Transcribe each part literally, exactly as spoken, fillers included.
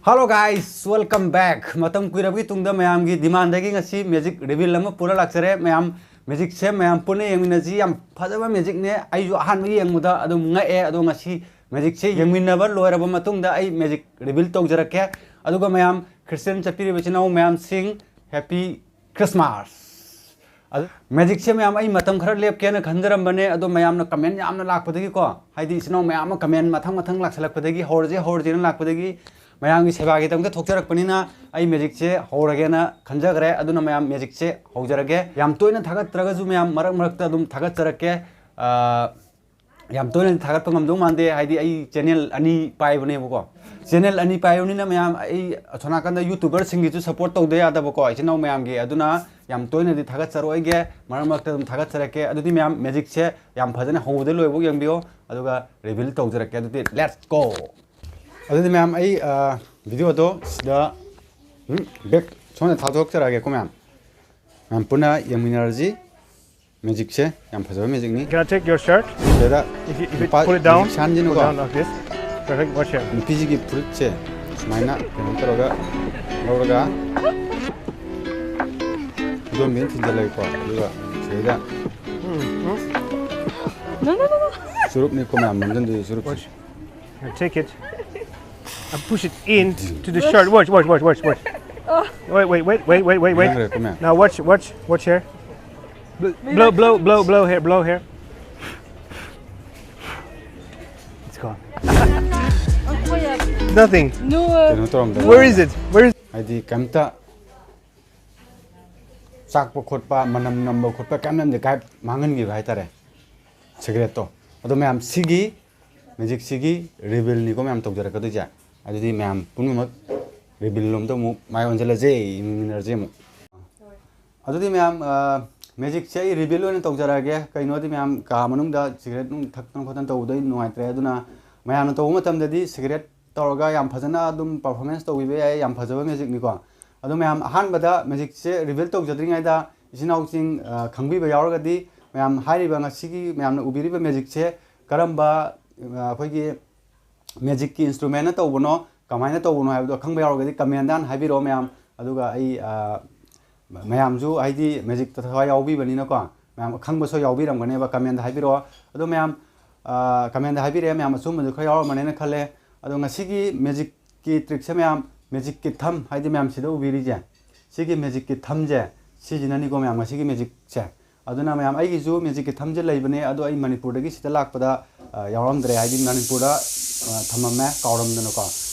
Hello guys, welcome back. ꯃꯇꯝ ꯀꯨꯏꯔꯕꯒꯤ ꯇꯨꯡꯗ ꯃꯌꯥꯝꯒꯤ demandꯗꯒꯤ ꯉꯁꯤ magic reveal ꯑꯃ ꯄꯨꯔ ꯂꯥꯛꯆꯔꯦ꯫ ꯃꯌꯥꯝ magicꯁꯦ ꯃꯌꯥꯝ ꯄꯨꯟꯅ ꯌꯦꯡꯃꯤꯟꯅꯁꯤ꯫ ꯌꯥꯝ ꯐꯖꯕ magicꯅꯦ꯫ ꯑꯩꯁꯨ ꯑꯍꯥꯟꯕ ꯌꯦꯡꯕꯗ ꯑꯗꯨꯝ ꯉꯛꯑꯦ꯫ ꯑꯗꯣ ꯉꯁꯤ magicꯁꯦ ꯌꯦꯡꯃꯤꯟꯅꯕ ꯂꯣꯏꯔꯕ ꯃꯇꯨꯡꯗ ꯑꯩ magic reveal ꯇꯧꯖꯔꯛꯀꯦ꯫ ꯑꯗꯨꯒ ꯃꯌꯥꯝ Christian ꯆꯠꯄꯤꯔꯤꯕ ꯏꯆꯤꯟ ꯏꯅꯥꯎ ꯃꯌꯥꯝꯁꯤꯡ, happy Christmas! ꯑꯗꯨ magicꯁꯦ ꯃꯌꯥꯝ ꯑꯩ ꯃꯇꯝ ꯈꯔ ꯂꯦꯞꯀꯦꯅ ꯈꯟꯖꯔꯝꯕꯅꯦ, ꯑꯗꯣ ꯃꯌꯥꯝꯅ comment ꯌꯥꯝꯅ ꯂꯥꯛꯄꯗꯒꯤꯀꯣ, ꯍꯥꯏꯗꯤ ꯏꯆꯤꯟ ꯏꯅꯥꯎ ꯃꯌꯥꯝ ꯑꯃ comment ꯃꯊꯪ ꯃꯊꯪ ꯂꯥꯛꯁꯜꯂꯛꯄꯗꯒꯤ, ꯍꯧꯔꯁꯦ ꯍꯧꯔꯁꯦꯅ ꯂꯥꯛꯄꯗꯒꯤ, ꯃꯌꯥꯝꯒꯤ ꯁꯦꯕꯥꯒꯤꯗꯃꯛꯇ ꯊꯣꯛꯆꯔꯛꯄꯅꯤꯅ ꯑꯩ magicꯁꯦ ꯍꯧꯔꯒꯦꯅ ꯈꯟꯖꯈ꯭ꯔꯦ꯫ ꯑꯗꯨꯅ ꯃꯌꯥꯝ magicꯁꯦ ꯍꯧꯖꯔꯒꯦ꯫ ꯌꯥꯝ ꯇꯣꯏꯅ ꯊꯥꯒꯠꯇ꯭ꯔꯒꯁꯨ ꯃꯌꯥꯝ ꯃꯔꯛ ꯃꯔꯛꯇ ꯑꯗꯨꯝ ꯊꯥꯒꯠꯆꯔꯛꯀꯦ꯫ ꯑꯥ, ꯌꯥꯝ ꯇꯣꯏꯅꯗꯤ ꯊꯥꯒꯠꯄ ꯉꯝꯗꯧ ꯃꯥꯟꯗꯦ, ꯍꯥꯏꯗꯤ ꯑꯩ channel ꯑꯅꯤ ꯄꯥꯏꯕꯅꯦꯕꯀꯣ꯫ Channel ꯑꯅꯤ ꯄꯥꯏꯕꯅꯤꯅ ꯃꯌꯥꯝ ꯑꯩ ꯑꯁꯣꯝ ꯅꯥꯀꯟꯗ YouTuberꯁꯤꯡꯒꯤꯁꯨ support ꯇꯧꯗ ꯌꯥꯗꯕꯀꯣ, ꯏꯆꯤꯟ ꯏꯅꯥꯎ ꯃꯌꯥꯝꯒꯤ꯫ ꯑꯗꯨꯅ ꯌꯥꯝ ꯇꯣꯏꯅꯗꯤ ꯊꯥꯒꯠꯆꯔꯣꯏꯒꯦ, ꯃꯔꯛ ꯃꯔꯛꯇ ꯑꯗꯨꯝ ꯊꯥꯒꯠꯆꯔꯛꯀꯦ꯫ ꯑꯗꯨꯗꯤ ꯃꯌꯥꯝ magicꯁꯦ ꯌꯥꯝ ꯐꯖꯅ ꯍꯧꯕꯗ ꯂꯣꯏꯕꯧ ꯌꯦꯡꯕꯤꯌꯣ, ꯑꯗꯨꯒ reveal ꯇꯧꯖꯔꯛꯀꯦ꯫ ꯑꯗꯨꯗꯤ let's go! ꯑꯗꯨꯗꯤ ꯃꯌꯥꯝ ꯑꯩ, ꯑ, videoꯗꯣ ꯁꯤꯗ, ꯎꯝ, back ꯁꯣꯝꯗ ꯊꯥꯗꯣꯛꯆꯔꯛꯑꯒꯦꯀꯣ ꯃꯌꯥꯝ꯫ ꯃꯌꯥꯝ ꯄꯨꯟꯅ ꯌꯦꯡꯃꯤꯟꯅꯔꯁꯤ꯫ Magicꯁꯦ ꯌꯥꯝ ꯐꯖꯕ magicꯅꯤ꯫ Can I take your shirt? ꯁꯤꯗ if you, if you ꯅꯨꯄꯥ pull it down, magicianꯁꯤꯅꯀꯣ, pull down like this. Perfect, watch here. ꯅꯨꯄꯤꯁꯤꯒꯤ ꯐꯨꯔꯤꯠꯁꯦ ꯁꯨꯃꯥꯏꯅ ꯀꯩꯅꯣ ꯇꯧꯔꯒ ꯂꯧꯔꯒ ꯈꯨꯗꯣꯝꯕꯤꯅ ꯊꯤꯟꯖꯜꯂꯒꯀꯣ, ꯑꯗꯨꯒ ꯁꯤꯗꯩꯗ ꯆꯨꯔꯨꯞꯅꯤꯀꯣ ꯃꯌꯥꯝ ꯅꯝꯖꯟꯗꯣꯏꯁꯦ, ꯆꯨꯔꯨꯞꯁꯦ꯫ Watch. Now take it and push it in to the shirt. Watch, watch, watch, watch, watch. Wait, wait, wait, wait, wait, wait, wait. Now watch, watch, watch here. Bl- Blow, blow, blow, blow here, blow here. It's gone. Nothing. Where is it? Where is? ꯍꯥꯏꯗꯤ ꯀꯩꯝꯇ ꯆꯥꯛꯄ ꯈꯣꯠꯄ, ꯃꯅꯝ ꯅꯝꯕ ꯈꯣꯠꯄ ꯀꯩꯝ ꯅꯝꯗꯦ, ꯒꯥꯏꯞ ꯃꯥꯡꯍꯟꯈꯤꯕ ꯍꯥꯏꯇꯥꯔꯦ꯫ Secretꯇꯣ꯫ ꯑꯗꯣ ꯃꯌꯥꯝ ꯁꯤꯒꯤ magicꯁꯤꯒꯤ revealꯅꯤꯀꯣ ꯃꯌꯥꯝ ꯇꯧꯖꯔꯛꯀꯗꯣꯏꯁꯦ꯫ ꯑꯗꯨꯗꯤ ꯃꯌꯥꯝ ꯄꯨꯝꯅꯃꯛ reveal ꯂꯣꯝꯗ ꯑꯃꯨꯛ ꯃꯥꯏ ꯑꯣꯟꯁꯤꯜꯂꯁꯦ, ꯌꯦꯡꯃꯤꯟꯅꯔꯁꯦ ꯑꯃꯨꯛ꯫ ꯑꯗꯨꯗꯤ ꯃꯌꯥꯝ, ꯑ, magicꯁꯦ ꯑꯩ reveal ꯑꯣꯏꯅ ꯇꯧꯖꯔꯛꯑꯒꯦ꯫ ꯀꯩꯅꯣꯗꯤ ꯃꯌꯥꯝ ꯀꯥ ꯃꯅꯨꯡꯗ cigarette ꯅꯨꯡ ꯊꯛꯇꯅ ꯈꯣꯠꯇꯅ ꯇꯧꯕꯗꯣ ꯑꯩ ꯅꯨꯡꯉꯥꯏꯇ꯭ꯔꯦ꯫ ꯑꯗꯨꯅ ꯃꯌꯥꯝꯅ ꯇꯧꯕ ꯃꯇꯝꯗꯗꯤ cigarette ꯇꯧꯔꯒ ꯌꯥꯝ ꯐꯖꯅ ꯑꯗꯨꯝ performance ꯇꯧꯕꯤꯕ ꯌꯥꯏ, ꯌꯥꯝ ꯐꯖꯕ magicꯅꯤꯀꯣ꯫ ꯑꯗꯣ ꯃꯌꯥꯝ ꯑꯍꯥꯟꯕꯗ magicꯁꯦ reveal ꯇꯧꯖꯗ꯭ꯔꯤꯉꯩꯗ ꯏꯆꯤꯟ ꯏꯅꯥꯎꯁꯤꯡ, ꯑ, ꯈꯪꯕꯤꯕ ꯌꯥꯎꯔꯒꯗꯤ ꯃꯌꯥꯝ ꯍꯥꯏꯔꯤꯕ ꯉꯁꯤꯒꯤ ꯃꯌꯥꯝꯅ ꯎꯕꯤꯔꯤꯕ magicꯁꯦ ꯀꯔꯝꯕ, ꯑ, ꯑꯩꯈꯣꯏꯒꯤ magicꯀꯤ instrumentꯅ ꯇꯧꯕꯅꯣ, ꯀꯃꯥꯏꯅ ꯇꯧꯕꯅꯣ ꯍꯥꯏꯕꯗꯣ ꯑꯈꯪꯕ ꯌꯥꯎꯔꯒꯗꯤ comment ꯗ ꯍꯥꯏꯕꯤꯔꯛꯑꯣ ꯃꯌꯥꯝ꯫ ꯑꯗꯨꯒ ꯑꯩ, ꯑ, ꯃꯌꯥꯝꯁꯨ ꯍꯥꯏꯗꯤ magic ꯇ ꯊꯋꯥꯏ ꯌꯥꯎꯕꯤꯕꯅꯤꯅꯀꯣ, ꯃꯌꯥꯝ ꯑꯈꯪꯕꯁꯨ ꯌꯥꯎꯕꯤꯔꯝꯒꯅꯦꯕ, comment ꯗ ꯍꯥꯏꯕꯤꯔꯛꯑꯣ꯫ ꯑꯗꯣ ꯃꯌꯥꯝ, ꯑ, comment ꯗ ꯍꯥꯏꯕꯤꯔꯛꯑꯦ, ꯃꯌꯥꯝ ꯑꯆꯨꯝꯕꯁꯨ ꯈꯔ ꯌꯥꯎꯔꯝꯃꯅꯦꯅ ꯈꯜꯂꯦ꯫ ꯑꯗꯣ ꯉꯁꯤꯒꯤ magic ꯀꯤ trick ꯁꯦ ꯃꯌꯥꯝ, magic ꯀꯤ ꯊꯝ ꯍꯥꯏꯗꯤ ꯃꯌꯥꯝ ꯁꯤꯗ ꯎꯕꯤꯔꯤꯁꯦ, ꯁꯤꯒꯤ magic ꯀꯤ ꯊꯝꯁꯦ, ꯁꯤꯁꯤꯅꯅꯤꯀꯣ ꯃꯌꯥꯝ ꯉꯁꯤꯒꯤ magic ꯁꯦ꯫ ꯑꯗꯨꯅ ꯃꯌꯥꯝ ꯑꯩꯒꯤꯁꯨ magic ꯀꯤ ꯊꯝꯁꯦ ꯂꯩꯕꯅꯦ, ꯑꯗꯣ ꯑꯩ ꯃꯅꯤꯄꯨꯔꯗꯒꯤ ꯁꯤꯗ ꯂꯥꯛꯄꯗ, ꯑ, ꯌꯥꯎꯔꯝꯗ꯭ꯔꯦ, ꯍꯥꯏꯗꯤ ꯃꯅꯤꯄꯨꯔꯗ, ꯑ, ꯊꯝꯃꯝꯃꯦ ꯀꯥꯎꯔꯝꯗꯅꯀꯣ꯫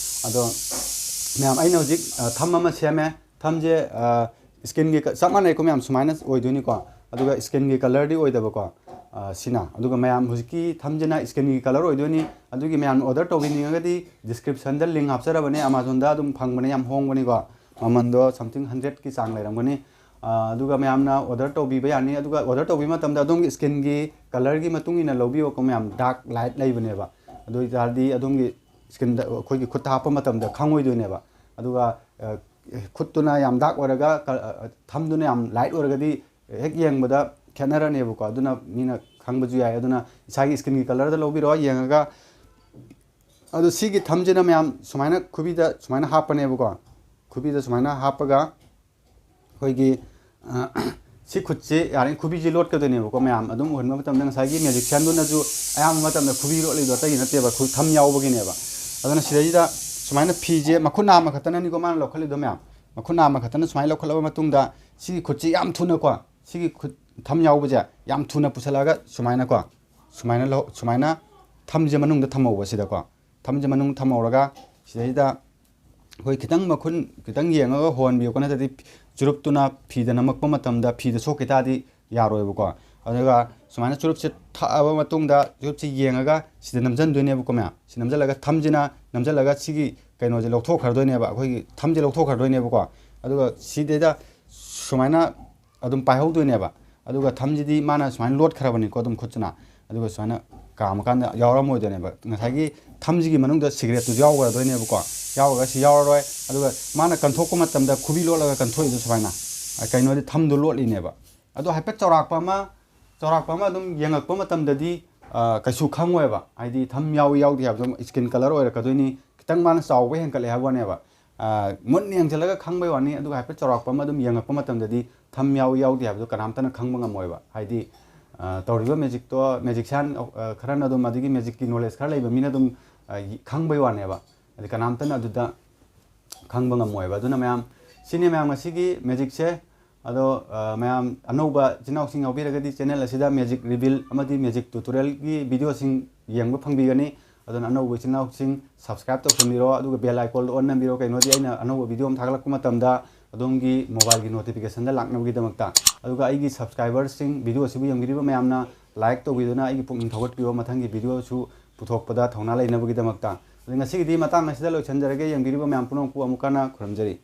ꯑꯗꯣ ꯃꯌꯥꯝ ꯑꯩꯅ ꯍꯧꯖꯤꯛ, ꯑ, ꯊꯝ ꯑꯃ ꯁꯦꯝꯃꯦ꯫ ꯊꯝꯁꯦ, ꯑ, skin ꯒꯤ ꯀ-, ꯆꯞ ꯃꯥꯟꯅꯩꯀꯣ ꯃꯌꯥꯝ, ꯁꯨꯃꯥꯏꯅ ꯑꯣꯏꯗꯣꯏꯅꯤꯀꯣ꯫ ꯑꯗꯨꯒ skin ꯒꯤ colour ꯗꯤ ꯑꯣꯏꯗꯕꯀꯣ, ꯑ, ꯁꯤꯅ꯫ ꯑꯗꯨꯒ ꯃꯌꯥꯝ ꯍꯧꯖꯤꯛꯀꯤ ꯊꯝꯁꯤꯅ skin ꯒꯤ colour ꯑꯣꯏꯗꯣꯏꯅꯤ꯫ ꯑꯗꯨꯒꯤ ꯃꯌꯥꯝ order ꯇꯧꯕꯤꯅꯤꯡꯉꯒꯗꯤ description ꯗ link ꯍꯥꯞꯆꯔꯕꯅꯦ, Amazon ꯗ ꯑꯗꯨꯝ ꯐꯪꯕꯅꯦ, ꯌꯥꯝ ꯍꯣꯡꯕꯅꯤꯀꯣ꯫ ꯃꯃꯟꯗꯣ something hundred ꯀꯤ ꯆꯥꯡ ꯂꯩꯔꯝꯒꯅꯤ꯫ ꯑ, ꯑꯗꯨꯒ ꯃꯌꯥꯝꯅ order ꯇꯧꯕꯤꯕ ꯌꯥꯅꯤ꯫ ꯑꯗꯨꯒ order ꯇꯧꯕꯤꯕ ꯃꯇꯝꯗ ꯑꯗꯣꯝꯒꯤ skin ꯒꯤ colour ꯒꯤ ꯃꯇꯨꯡ ꯏꯟꯅ ꯂꯧꯕꯤꯌꯣꯀꯣ ꯃꯌꯥꯝ, dark light ꯂꯩꯕꯅꯦꯕ꯫ ꯑꯗꯨ ꯑꯣꯏ ꯇꯥꯔꯗꯤ ꯑꯗꯣꯝꯒꯤ skin ꯗ ꯑꯩꯈꯣꯏꯒꯤ ꯈꯨꯠꯇ ꯍꯥꯞꯄ ꯃꯇꯝꯗ ꯈꯪꯉꯣꯏꯗꯣꯏꯅꯦꯕ꯫ ꯑꯗꯨꯒ, ꯑ, ꯈꯨꯠꯇꯨꯅ ꯌꯥꯝ dark ꯑꯣꯏꯔꯒ, ꯀ-, ꯑ, ꯊꯝꯗꯨꯅ ꯌꯥꯝ light ꯑꯣꯏꯔꯒꯗꯤ ꯍꯦꯛ ꯌꯦꯡꯕꯗ ꯈꯦꯠꯅꯔꯅꯦꯕꯀꯣ꯫ ꯑꯗꯨꯅ ꯃꯤꯅ ꯈꯪꯕꯁꯨ ꯌꯥꯏ꯫ ꯑꯗꯨꯅ ꯏꯁꯥꯒꯤ skin ꯒꯤ colour ꯗ ꯂꯧꯕꯤꯔꯣ ꯌꯦꯡꯉꯒ꯫ ꯑꯗꯨ ꯁꯤꯒꯤ ꯊꯝꯁꯤꯅ ꯃꯌꯥꯝ ꯁꯨꯃꯥꯏꯅ ꯈꯨꯕꯤꯗ ꯁꯨꯃꯥꯏꯅ ꯍꯥꯞꯄꯅꯦꯕꯀꯣ꯫ ꯈꯨꯕꯤꯗ ꯁꯨꯃꯥꯏꯅ ꯍꯥꯞꯄꯒ ꯑꯩꯈꯣꯏꯒꯤ, ꯑ, ꯁꯤ ꯈꯨꯠꯁꯤ ꯌꯥꯔꯤ ꯈꯨꯕꯤꯁꯤ ꯂꯣꯠꯀꯗꯣꯏꯅꯦꯕꯀꯣ ꯃꯌꯥꯝ꯫ ꯑꯗꯨꯝ ꯎꯍꯟꯕ ꯃꯇꯝꯗ ꯉꯁꯥꯏꯒꯤ magician ꯗꯨꯅꯁꯨ ꯑꯌꯥꯝꯕ ꯃꯇꯝꯗ ꯈꯨꯕꯤ ꯂꯣꯠꯂꯤꯗꯣ ꯑꯇꯩꯒꯤ ꯅꯠꯇꯦꯕ, ꯈꯨ-, ꯊꯝ ꯌꯥꯎꯕꯒꯤꯅꯦꯕ꯫ ꯑꯗꯨꯅ ꯁꯤꯗꯩꯁꯤꯗ ꯁꯨꯃꯥꯏꯅ ꯐꯤꯁꯦ ꯃꯈꯨꯠ ꯅꯥꯝꯃ ꯈꯛꯇꯅꯅꯤꯀꯣ ꯃꯥꯅ ꯂꯧꯈꯠꯂꯤꯗꯣ ꯃꯌꯥꯝ꯫ ꯃꯈꯨꯠ ꯅꯥꯝꯃ ꯈꯛꯇꯅ ꯁꯨꯃꯥꯏꯅ ꯂꯧꯈꯠꯂꯕ ꯃꯇꯨꯡꯗ ꯁꯤꯒꯤ ꯈꯨꯠꯁꯤ ꯌꯥꯝ ꯊꯨꯅꯀꯣ, ꯁꯤꯒꯤ ꯈꯨꯠ ꯊꯝ ꯌꯥꯎꯕꯁꯦ ꯌꯥꯝ ꯊꯨꯅ ꯄꯨꯁꯜꯂꯛꯑꯒ ꯁꯨꯃꯥꯏꯅꯀꯣ, ꯁꯨꯃꯥꯏꯅ ꯂꯧ-, ꯁꯨꯃꯥꯏꯅ ꯊꯝꯁꯦ ꯃꯅꯨꯡꯗ ꯊꯝꯍꯧꯕ ꯁꯤꯗꯀꯣ꯫ ꯊꯝꯁꯦ ꯃꯅꯨꯡ ꯊꯝꯍꯧꯔꯒ ꯁꯤꯗꯩꯗ ꯑꯩꯈꯣꯏ ꯈꯤꯇꯪ ꯃꯈꯨꯟ ꯈꯤꯇꯪ ꯌꯦꯡꯉꯒ ꯍꯣꯍꯟꯕꯤꯌꯨꯀꯣ, ꯅꯠꯇ꯭ꯔꯗꯤ ꯆꯨꯔꯨꯞꯇꯨꯅ ꯐꯤꯗ ꯅꯝꯃꯛꯄ ꯃꯇꯝꯗ ꯐꯤꯗ ꯁꯣꯛꯈꯤ ꯇꯥꯔꯗꯤ ꯌꯥꯔꯣꯏꯕꯀꯣ꯫ ꯑꯗꯨꯒ ꯁꯨꯃꯥꯏꯅ ꯆꯨꯔꯨꯞꯁꯦ ꯊꯛꯑꯕ ꯃꯇꯨꯡꯗ ꯆꯨꯔꯨꯞꯁꯦ ꯌꯦꯡꯉꯒ ꯁꯤꯗ ꯅꯝꯁꯤꯟꯗꯣꯏꯅꯦꯕꯀꯣ ꯃꯌꯥꯝ꯫ ꯁꯤ ꯅꯝꯁꯤꯜꯂꯒ ꯊꯝꯁꯤꯅ ꯅꯝꯁꯤꯜꯂꯒ ꯁꯤꯒꯤ ꯀꯩꯅꯣꯁꯦ ꯂꯧꯊꯣꯛꯈ꯭ꯔꯗꯣꯏꯅꯦꯕ, ꯑꯩꯈꯣꯏꯒꯤ ꯊꯝꯁꯦ ꯂꯧꯊꯣꯛꯈ꯭ꯔꯗꯣꯏꯅꯦꯕꯀꯣ꯫ ꯑꯗꯨꯒ ꯁꯤꯗꯩꯗ ꯁꯨꯃꯥꯏꯅ ꯑꯗꯨꯝ ꯄꯥꯏꯍꯧꯗꯣꯏꯅꯦꯕ꯫ ꯑꯗꯨꯒ ꯊꯝꯁꯤꯗꯤ ꯃꯥꯅ ꯁꯨꯃꯥꯏꯅ ꯂꯣꯠꯈ꯭ꯔꯕꯅꯤꯀꯣ ꯑꯗꯨꯝ ꯈꯨꯠꯁꯤꯅ꯫ ꯑꯗꯨꯒ ꯁꯨꯃꯥꯏꯅ ꯀꯥꯝꯃꯀꯥꯟꯗ ꯌꯥꯎꯔꯝꯃꯣꯏꯗꯣꯏꯅꯦꯕ꯫ ꯉꯁꯥꯏꯒꯤ ꯊꯝꯁꯤꯒꯤ ꯃꯅꯨꯡꯗ ꯁꯤꯒꯔꯦꯠꯇꯨꯁꯨ ꯌꯥꯎꯈ꯭ꯔꯗꯣꯏꯅꯦꯕꯀꯣ꯫ ꯌꯥꯎꯔꯒ ꯁꯤ ꯌꯥꯎꯔꯔꯣꯏ꯫ ꯑꯗꯨꯒ ꯃꯥꯅ ꯀꯟꯊꯣꯛꯄ ꯃꯇꯝꯗ ꯈꯨꯕꯤ ꯂꯣꯠꯂꯒ ꯀꯟꯊꯣꯛꯏꯗꯣ ꯁꯨꯃꯥꯏꯅ꯫ ꯑ, ꯀꯩꯅꯣꯗꯤ ꯊꯝꯗꯣ ꯂꯣꯠꯂꯤꯅꯦꯕ꯫ ꯑꯗꯣ ꯍꯥꯏꯐꯦꯠ ꯆꯥꯎꯔꯥꯛꯄ ꯑꯃ, ꯆꯥꯎꯔꯥꯛꯄ ꯑꯃ ꯑꯗꯨꯝ ꯌꯦꯡꯉꯛꯄ ꯃꯇꯝꯗꯗꯤ, ꯑ, ꯀꯩꯁꯨ ꯈꯪꯉꯣꯏꯕ꯫ ꯍꯥꯏꯗꯤ ꯊꯝ ꯌꯥꯎꯏ ꯌꯥꯎꯗꯦ ꯍꯥꯏꯕꯗꯣ skin colour ꯑꯣꯏꯔꯛꯀꯗꯣꯏꯅꯤ꯫ ꯈꯤꯇꯪ ꯃꯥꯅ ꯆꯥꯎꯕ ꯍꯦꯟꯀꯠꯂꯦ ꯍꯥꯏꯕ ꯋꯥꯅꯦꯕ꯫ ꯑ, ꯃꯨꯟꯅ ꯌꯦꯡꯁꯤꯜꯂꯒ ꯈꯪꯕꯩ ꯋꯥꯅꯤ, ꯑꯗꯨꯒ ꯍꯥꯏꯐꯦꯠ ꯆꯥꯎꯔꯥꯛꯄ ꯑꯃ ꯑꯗꯨꯝ ꯌꯦꯡꯉꯛꯄ ꯃꯇꯝꯗꯗꯤ ꯊꯝ ꯌꯥꯎꯏ ꯌꯥꯎꯗꯦ ꯍꯥꯏꯕꯗꯣ ꯀꯅꯥꯝꯇꯅ ꯈꯪꯕ ꯉꯝꯃꯣꯏꯕ꯫ ꯍꯥꯏꯗꯤ, ꯑ, ꯇꯧꯔꯤꯕ ꯃꯦꯖꯤꯛꯇꯣ ꯃꯦꯖꯤꯛꯁꯤꯌꯥꯟ, ꯑ, ꯈꯔꯅ ꯑꯗꯨꯝ, ꯑꯗꯒꯤ ꯃꯦꯖꯤꯛꯀꯤ ꯅꯣꯂꯦꯖ ꯈꯔ ꯂꯩꯕ ꯃꯤꯅ ꯑꯗꯨꯝ, ꯑ, ꯈꯪꯕꯩ ꯋꯥꯅꯦꯕ꯫ ꯍꯥꯏꯗꯤ ꯀꯅꯥꯝꯇꯅ ꯑꯗꯨꯗ ꯈꯪꯕ ꯉꯝꯃꯣꯏꯕ꯫ ꯑꯗꯨꯅ ꯃꯌꯥꯝ, ꯁꯤꯅꯤ ꯃꯌꯥꯝ ꯉꯁꯤꯒꯤ ꯃꯦꯖꯤꯛꯁꯦ꯫ ꯑꯗꯣ, ꯑ, ꯃꯌꯥꯝ ꯑꯅꯧꯕ ꯏꯆꯤꯟ ꯏꯅꯥꯎꯁꯤꯡ ꯌꯥꯎꯕꯤꯔꯒꯗꯤ ꯆꯦꯅꯦꯜ ꯑꯁꯤꯗ ꯃꯦꯖꯤꯛ ꯔꯤꯕꯤꯜ ꯑꯃꯗꯤ ꯃꯦꯖꯤꯛ ꯇ꯭ꯌꯨꯇꯣꯔꯤꯌꯦꯜꯒꯤ ꯚꯤꯗꯤꯑꯣꯁꯤꯡ ꯌꯦꯡꯕ ꯐꯪꯕꯤꯒꯅꯤ꯫ ꯑꯗꯨꯅ ꯑꯅꯧꯕ ꯏꯆꯤꯟ ꯏꯅꯥꯎꯁꯤꯡ ꯁꯕꯁꯀ꯭ꯔꯥꯏꯕ ꯇꯧꯁꯟꯕꯤꯔꯣ, ꯑꯗꯨꯒ ꯕꯦꯜ ꯑꯥꯏꯀꯣꯟꯗꯣ ꯑꯣꯟ ꯅꯝꯕꯤꯔꯣ꯫ ꯀꯩꯅꯣꯗꯤ ꯑꯩꯅ ꯑꯅꯧꯕ ꯚꯤꯗꯤꯑꯣ ꯑꯃ ꯊꯥꯒꯠꯂꯛꯄ ꯃꯇꯝꯗ ꯑꯗꯣꯝꯒꯤ ꯃꯣꯕꯥꯏꯜꯒꯤ ꯅꯣꯇꯤꯐꯤꯀꯦꯁꯟꯗ ꯂꯥꯛꯅꯕꯒꯤꯗꯃꯛꯇ꯫ ꯑꯗꯨꯒ ꯑꯩꯒꯤ ꯁꯕꯁꯀ꯭ꯔꯥꯏꯕꯔꯁꯤꯡ, ꯚꯤꯗꯤꯑꯣ ꯑꯁꯤꯕꯨ ꯌꯦꯡꯕꯤꯔꯤꯕ ꯃꯌꯥꯝꯅ ꯂꯥꯏꯛ ꯇꯧꯕꯤꯗꯨꯅ ꯑꯩꯒꯤ ꯄꯨꯛꯅꯤꯡ ꯊꯧꯒꯠꯄꯤꯌꯣ, ꯃꯊꯪꯒꯤ ꯚꯤꯗꯤꯑꯣꯁꯨ ꯄꯨꯊꯣꯛꯄꯗ ꯊꯧꯅꯥ ꯂꯩꯅꯕꯒꯤꯗꯃꯛꯇ꯫ ꯑꯗꯨ ꯉꯁꯤꯒꯤꯗꯤ ꯃꯇꯥꯡ ꯑꯁꯤꯗ ꯂꯣꯏꯁꯤꯟꯖꯔꯒꯦ꯫ ꯌꯦꯡꯕꯤꯔꯤꯕ ꯃꯌꯥꯝ ꯄꯨꯝꯅꯃꯛꯄꯨ ꯑꯃꯨꯛ ꯍꯟꯅ ꯈꯨꯔꯨꯝꯖꯔꯤ꯫